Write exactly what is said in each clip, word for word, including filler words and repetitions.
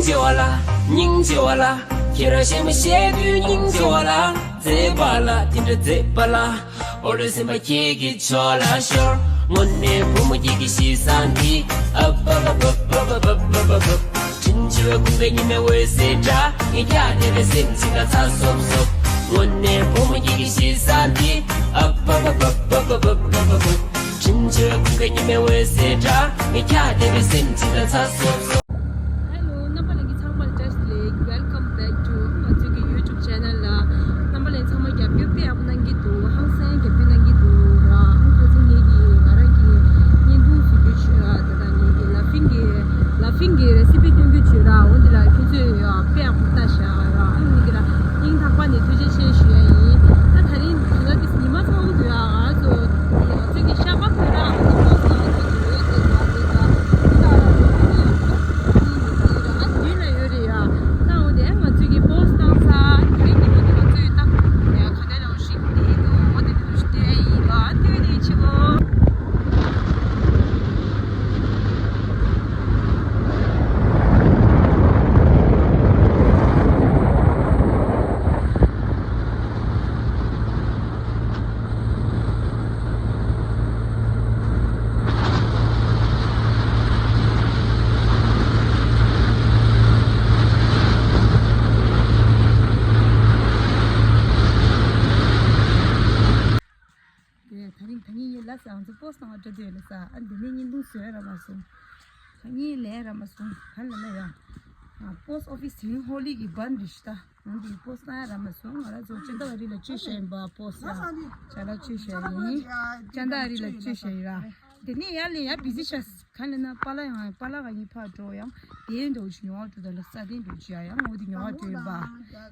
ཆེ་བ་ལ། སྙིང་རྗེ་བ་ལ། ཁྱེད་རང་གཞན་མ་བཤད་དུས་སྙིང་རྗེ་བ་ལ། མཛེས་པ་ལ་དེ་འདྲ་མཛེས་པ་ལ། ཨོ་ལོ་སེམས་པ་ཁྱེད་ཀྱི་ཕྱོགས་ལ་ཤོར། དངོས་གནས་བུ་མོ་ཁྱེད་ཀྱི་གཤིས་བཟང་འདི། ཨབ་ཨབ་ཨབ། དྲིན་ཆེ་བའི་ཁུངས་པའི་ཉི་མའི་འོད་ཟེར་འདྲ། ངས་ཀྱང་དེ་བས་སེམས་ཅིག་ལ་ཚ་སོབ་སོབ། དངོས་གནས་བུ་མོ་ཁྱེད་ཀྱི་གཤིས་བཟང་འདི། ཨབ་ཨབ་ཨབ། དྲིན་ཆེ་བའི་ཁུངས་པའི་ཉི་མའི་འོད་ཟེར་འདྲ། ངས་ཀྱང་དེ་བས་སེམས་ཅིག་ལ་ཚ་སོབ་སོབ། Hello, རྣམ་པ་ལྷན་རྒྱས་ཚང་མ་ལ་བཀྲ་ཤིས་བདེ་ལེགས། Welcome back to ང་ཚོའི་གི་YouTube channel ལ། རྣམ་པ་ལྷན་ཚང་མ་རྒྱབ་སྐྱོར་དཔེ་ཡག་པོ་གནང་གི་འདུག་ཧང་སང་རྒྱབ་སྐྱོར་གནང་གི་འདུག་ར། ཨང་ཁ་སང་ངེད་ཀྱི་ང་རང་གི་བརྙན་ཐུང་བཟོ་རྒྱུ་བྱོས་ར། ད་ལྟ་ངེད་ཀྱི་ལ་ཕིང་གི་ལ་ཕིང་གི་རེ་སི་པི་སྟོན་རྒྱུ་བྱོས་ར། འོ་འདི་ལ་ཁྱོད་ཚོས་ཡ་དཔེ་ཡག་པོ་ལྟ་བཞག་ར། ཨང་ངེད་ཀྱི་ལ་སྙིང་ཐག་པ་ནས་ཐུགས་རྗེ་ཆེ་ཞུ་ཡ་ཡིན། ད་ད་རིང་ད་ལྟ་དེ་ཉི་མ་ཚ་བོ་འདུག་ཡ། ང་ཚོ་ང་ཚོའི་གི་ཤ་ཁ་ཁོས་ར། ཨང་ཁ་སང་ང་ཚོ་འདུག་ཡོད་དེ་ང་དེ་ད་ད་ད་ད་ད། ཨ་མདུན་ལ་ཡོད་རེད་ཡ། ད་འོ་དེ་ང་ཚོའི་གི་པོ་སི་ཊི་བཏང་ས་དེ་རིང་གི་ཉིན་དེ་ང་ཚོས་ད་ཡ་ག་འདྲ་ལོ་ཞིག་དེ་འོ་དེ་དུ་ཞིག་དེ་ཡིན་ལ་དེ་རེད་ཆེ་གོ། དེ་ད་རིང་ད་ངས་ཡིན་ལ་ས་ང་ཚོ་པོ་སི་ཊི་ནང་ལ་འགྲོ་འདོད་ལ་ས། ཨ་འདི་ནས་བརྙན་ཐུང་བཟོས་ར་མ་སོང་། ད་ངས་ལས་ར་མ་སོང་ག་ལ་ན་ཡ། པོ་སི་ཊི་ཨོ་ཕི་སི་དེ་རིང་ཧོ་ལི་གི་བན་རེད་ཤི་ད། ང་འདི་པོ་སི་ཊི་ན་ར་མ་སོང་། ང་ར་ཚོ་ཅན་ད་རི་ལ་བཅོས་བྱས་ཡིན་པ། པོ་སི་ཊི་ལ་ཅ་ལག་བཅོས་བྱས་ཡིན། ཅན་ད་རི་ལ་བཅོས་བྱས་ཡིན་ར། དེ་ནས་ཡར་ལས་ཡར་བི་ཛི་ཆགས། ག་ལ་ན་པཱ་ལགས་ཡང་པཱ་ལགས་ག་ཡིན་ཕར་འགྲོ་ཡང་དེ་འདྲ་བོ་ཞིག་ཉོ་བ་འགྲོ་ད་ལ་ས་དེ་འགྲོ་ཅི་ཡ་ཡང་འོ་དེ་ཉོ་བ་འགྲོ་ཡིན་པ།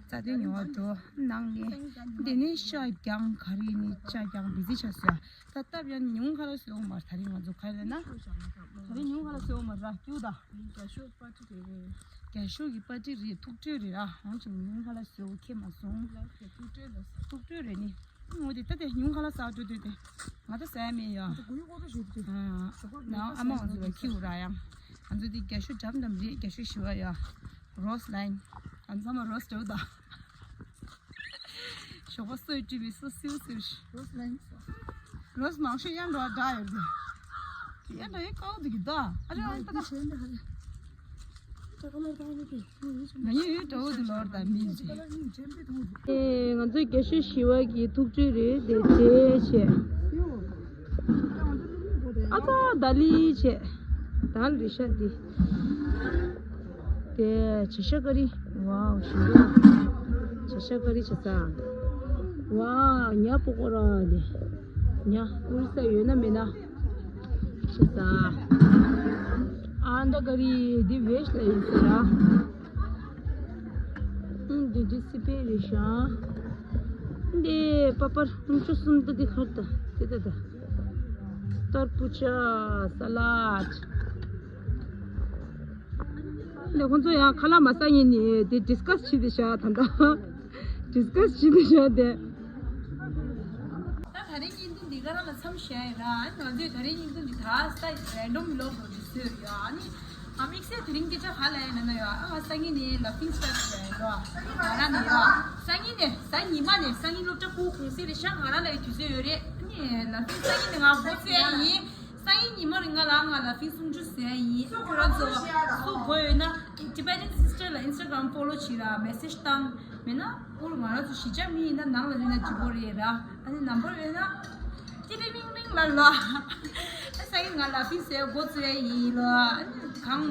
ས་དེ་ཉོ་བ་འགྲོ་ནང་ནས་དེ་ནས་ཤ་རྐྱང་ག་རེ་ནི་ཅ་རྐྱང་བི་ཛི་ཆགས་སོ་ཡ། ད་སྟབས་ཡང་ཉུང་ཁ་ལ་བཟོས་འོང་མར། ད་རིང་ང་ཚོ་ག་རེ་ན་ད་རིང་ཉུང་ཁ་ལ་བཟོས་འོང་མར་ར་སྐྱུག་ད། རྒྱ་ཤོག་པར་ཊི་རེད། རྒྱ་ཤོག་གི་པར་ཊི་རེད། ཐུགས་སྤྲོད་རེད་ར། འོང་ཅིག་ཉུང་ཁ་ལ་བཟོས་འོང་ཁེ་མ་སོང་། ལགས་ཀྱི་ཐུགས་སྤྲོད་ལ། ཐུགས་སྤྲོད་རེད་ནི། འོ་དེ་ད་དེ་ཉུང་ཁ་ལ་ཟ་འགྲོ་དུས་དེ་ང་ད་ཟ་ཡ་མེད་ཡ། དེ་གུ་ཡུ་ཀོ་ཏོ་ཞུ་དུས། ཨ་ཨ་མ་ང་ཚོ་ལ་ཁྱིའུ་ར་ཡ། ང་ཚོ་དེ་རྒྱ་ཤོག་འགྲམ་འགྲམ་རེད། རྒྱ་ཤོག་ཞི་བ་ཡ། རོ་སི་ལའིན། ང་ཚོ་ཚང་མ་རོ་སི་འདྲ་བོ་ད། ཞོགས་པ་སོས་བཀྲིས་པའི་སོ་སིའུ་སིའུ་ཞིག་རོ་སི་ལའིན་སོ། རོ་སི་མང་ཤོས་གཡང་འགྲོ་བ་འདྲ་ཡོད་དེ། གཡང་འགྲོ་ཡི་ཀའོ་དུ་གི་ད། ཨ་རེ་ཨ་རེ་ད་ད། ང་ཡི་ཡུལ་འགྲོ་བ་དུ་ལོར་ད་མི་ཟིག་ཨེ་ང་ཚོའི་རྒྱ་ཤོད་ཞི་བ་གི་ཐུགས་སྤྲོད་རེད་དེ་དེ་བྱས། ཨ་ཙ་ད་ལི་བྱས། ད་ལི་ཤ་དེ། དེ་བྱེ་ཤ་ཀ་རི། ཝའོ་ཞི་བ། བྱེ་ཤ་ཀ་རི་བྱེ་ས། ཝའོ་ཉ་པོ་ཀོ་ར་དེ། ཉ་ཨུ་རི་ས་ཡོད་ན་མེད་ན། བྱེ་ས། ཨན་ད་ཀ་རི་དེ་བེ་ཤ་ལ་ཡིན་ས་ར། ཨུམ་འདི་འདི་སི་པན་རེད་ཤག་འདི་པ་པར་ཨུམ་ཆུ་གསུམ་ད་འདི་ཁར་ད་དེ་ད་ད། ཏར་པུ་ཆ། ས་ལད། ལས་ཁོང་ཚོ་ཡང་ཁ་ལག་མ་ཟ་མཁན་ནི་དེ་ཌིས་ཀ་སི་བྱེད་དེ་ཤག་ད་ད་ཌིས་ཀ་སི་བྱེད་དེ་ཤག་དེ། ད་ད་རེས་བརྙན་ཐུང་འདི་ག་རང་ལ་མཚམས་བཞག་ཡིན་ར། ང་ཚོས་ད་རེས་བརྙན་ཐུང་འདི་ད་ས་རེན་ཌོམ་ལོག་འགྲོ་འདི་བཟོས་ཡོད། ཨ་ནི་ཨ་དམིགས་བསལ་དེ་རིང་སྐད་ཆ་ག་ལ་ཡིན་ན་ཡོད། ཨ་ང་སང་ཉིན་ནས་ལ་ཕིང་སི་ཊར་བྱས་ཡིན་རོ། ང་རང་ནས་རོ། སང་ཉིན་ནས་གཟའ་ཉི་མ་ནས་སང་ཉིན་སློབ་གྲྭ་ཕུག་གུང་སེང་རེད་ཤག་ང་རང་ལ་ཡི་དུས་ཚོད་ཡོད་རེད། ཨ་ནི་ལ་ཕིང་སང་ཉིན་ནས་ང་འགོ་ཚུགས་ཡ་ཡིན། སང་ཉིན་ཉི་མ་རིང་ང་ལ་ང་ལ་ཕིང་སུམ་ཅུ་བཟོ་ཡ་ཡིན། ཁྱོད་རང་ཚོ་སུ་དགོས་ཡོད་ན་Tibetan Sister ལ་Instagram follow བྱེད་ར། མེ་སེ་ཇི་བཏང་། མེད་ན་ཨུ་རུ་ང་རང་ཚོ་གཞིས་ཆགས་མི་ཡིན་ན་ནང་ལ་སླེབས་ན་འགྲིག་གི་རེད་ར། ཨ་ནི་ནམ་བར་ཡོད་ན་ཏི་རི་རིང་རིང་ལ་ལ། ཨ་སང་ཉིན་ང་ལ་ཕིང་སུམ་ཅུ་འགོ་ཚུགས་ཡ་ཡིན་ལོ། ཨ་ནི་གང་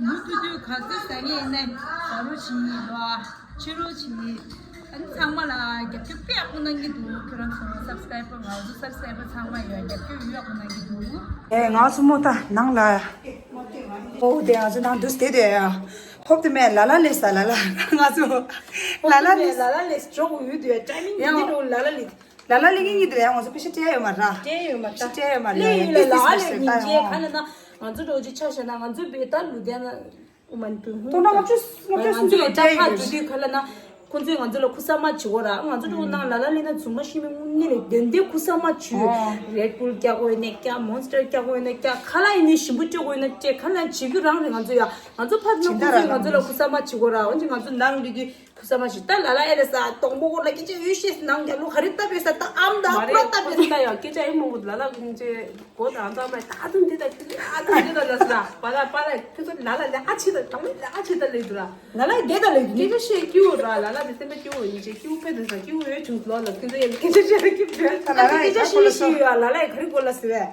མུ་མཐུད་དུ་ག་ཚོད་ཟ་ངེས་ཡིན་ན་ཟ་རོགས་བྱེད་ཡིན་ལོ། ཕྱི་རོགས་བྱེད་ཡིན། ཨ་ནི་ཚང་མ་ལ་རྒྱབ་སྐྱོར་དཔེ་ཡག་པོ་གནང་གི་འདུག་ཁྱོད་རང་ཚོ་སབ་སི་ཀ་རའེ་བར་ང་ཚོ་སབ་སི་ཀ་རའེ་བར་ཚང་མ་ཡོད་རྒྱབ་སྐྱོར་ཡག་པོ་གནང་གི་འདུག་ཨེ་ང་ཚོ་མོ་ད་ནང་ལ། ཨོ་དེ་ང་ཚོ་ནང་དུ་བསྡད་དེ་ཡ། ཧོབ་དེ་མེད་ལ་ལ་ལས་ས་ལ་ལ་ང་ཚོ་ལ་ལ་ལས་ལ་ལ་ལས་འཇོག་ཡོད་དུ་ཡ་ཊའི་མིང་དེ་འདྲ་ལ་ལ་ལས། ལ་ལ་ལས་ཀྱི་ཉིན་དེ་ལ་ཡང་ང་ཚོ་པེ་ཤ་སྤྲད་ཡོད་མ་ར། སྤྲད་ཡོད་མ་ར། སྤྲད་ཡོད་མ་ར། ལས་ཡིན་ལ་ལ་ལས་ཉིན་རྗེས་ག་ལ་ན་ང་ཚོ་འགྲོ་རྒྱུ་ཆ་བཞག་ན་ང་ཚོ་བེ་ཏར་ལུ་དེ་ན། ཨོ་མན་པུ་ཧུ། ཏོ་ན་ལྔ་བཅུ་ལྔ་བཅུ་སུམ་ཅུ་ལ་སྤྲད་ཡོད་རེད། ཁ་ལ་ན་ཁོང་ཚོས་ང་ཚོ་ལ་ཁུ་ས་མ་བྱེད་གོ་ར། ང་ཚོ་འགྲོ་ནང་ལ་ལ་ལས་ན་ཚུར་མ་ཤི་མི་མངོན། ངས་ནི་དེ་འདྲའི་ཁུ་ས་མ་བྱུས། ཨོ། རེད་བུལ་རྒྱག་དགོས་ནས་རྒྱག། མོན་སི་ཊར་རྒྱག་དགོས་ནས་རྒྱག། ཁ་ལག་ཡིན་ནི་ཞིམ་པོ་སྤྱོད་དགོས་ན་སྤྱད། ཁ་ལག་བྱེད་རྒྱུ་རང་རེད། ང་ཚོ་ཡ་ང་ཚོ་ཕར་ན་ཁོ་ཚོས་ང་ཚོ་ལ་ཁུ་ས་མ་བྱེད་དགོས་ར། འོན་ཀྱང་ང་ཚོ་ནང་ལུས་དུས་ཁུ་ས་མ་ཞིག་ད་ལ་ལ་ཨེ་རེད་ས། དང་པོ་ཁོ་ལ་སྐད་ཆ་ཡོད་ཤེས་ནང་རྒྱ་ལོ་ག་རེ་ལྟ་བས་ས། ད་ཨམ་ད་མ་ཁོ་རེད། ལ་ལྟ་བས་ཁོ་ཚོ་ད་ཡ་སྐད་ཆ་ཡིན་མང་པོ་ལ་ལ་ཁོ་ཚོས་གོ་དང་ད་མ་ད་དུང་འདི་ད་ཁྱོད་ཚོས་ཨ་ད་འདི་ད་ལ་ས་པ་ལ་པ་ལ་ཁྱོད་ཚོ་ལ་ལ་ལ་ཨ་ཆེ་ད་དང་མི་ལ་ཨ་ཆེ་ད་ལས་འདུག་ར། ལ་ལ་དེ་ད་ལས་འདུག་སྐད་ཆ་བཤད་སྐྱིད་པོ་ར། ལ་ལ་དེ་སེམས་པ་སྐྱིད་པོ་ཡིན་ཅེ་སྐྱིད་པོ་ཕེ་དེ་ས་སྐྱིད་པོ་ཡོད་བྱུང་ལོ་ལ་ཁྱོད་ཚོ་ཡ་སྐད་ཆ་བཤད་སྐྱིད་པོ་ཡོད། ད་ལ་ལ་སྐད་ཆ་ཤི་ཤི་ཡོད། ལ་ལ་ཡ་ག་རེ་གོ་ལ་ཟེར་བས།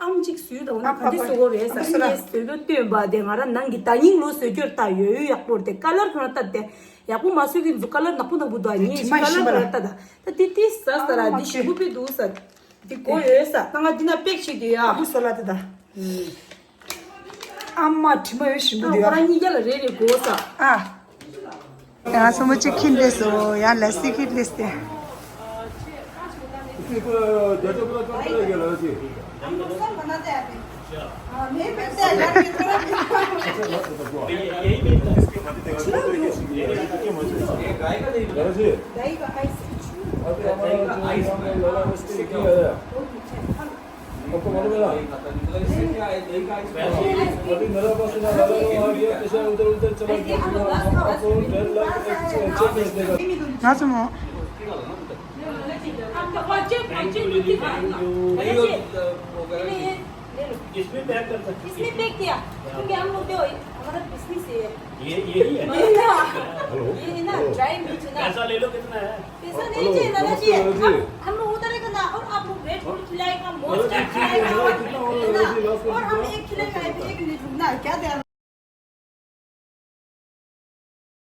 ཨམ་གཅིག་བཟོས་དང་ཨ་ག་འདྲ་བཟོ་དགོས་རེད་ཟེར། ཨ་ངས་བཟོས་རྒྱུ་སྟོན་པ་དེ་ང་རང་ནང་གི་ད་སྙིང་ལོ་བཟོས་རྒྱུར་ད་ཡོད་ཡོད་ཡག་པོ་རེད་དེ། ཀ་ལར་ཁོ་རང་ལྟ་དེ་ཡག་པོ་མ་བཟོས་ཀྱི་འཛུགས། ཀ་ལར་ནག་པོ་ནག་པོ་འདུག་ཨ་ངས་ཀ་ལར་ཁོ་རང་ལྟ་ད་ད་དེ་དེ་ཟ་ཟ་ར་འདི་ཞིམ་པོ་དཔེ་འདུག་ཟ། འདི་གོ་ཡོད་ཟ། ད་ང་འདི་ན་པེག་བྱེད་དུས་ཡ། ཨ་བཟོ་ལ་དེ་ད། ཨ་མ་དྲི་མ་ཡོད་ཞིམ་པོ་འདུག་ཡ། ཁོ་རང་གཉིས་ཀ་ལ་རེ་རེ་གོ་ཟ། ཨ། ཡང་སོ་མོ་གཅིག་ཁྱེར་སླེབས་སོ། ཡང་ལ་སི་ཁྱེར་སླེབས་ཏེ། ང་ཚོ་མོ། इसमें पैक कर सकते हैं। इसमें पैक किया, क्योंकि हम लोग जो हमारा बिजनेस है। ये, ये ही है। ये ना, हेलो। ये है ना, हेलो। ड्राई मीट है ना। पैसा ले लो, कितना है? पैसा नहीं चाहिए दादाजी। हम, हम लोग उधर का ना, और आप लोग रेड फूड खिलाएगा, मॉन्स्टर खिलाएगा, है ना? और हम एक खिलाएगा, एक, एक मिनट रुकना, क्या ध्यान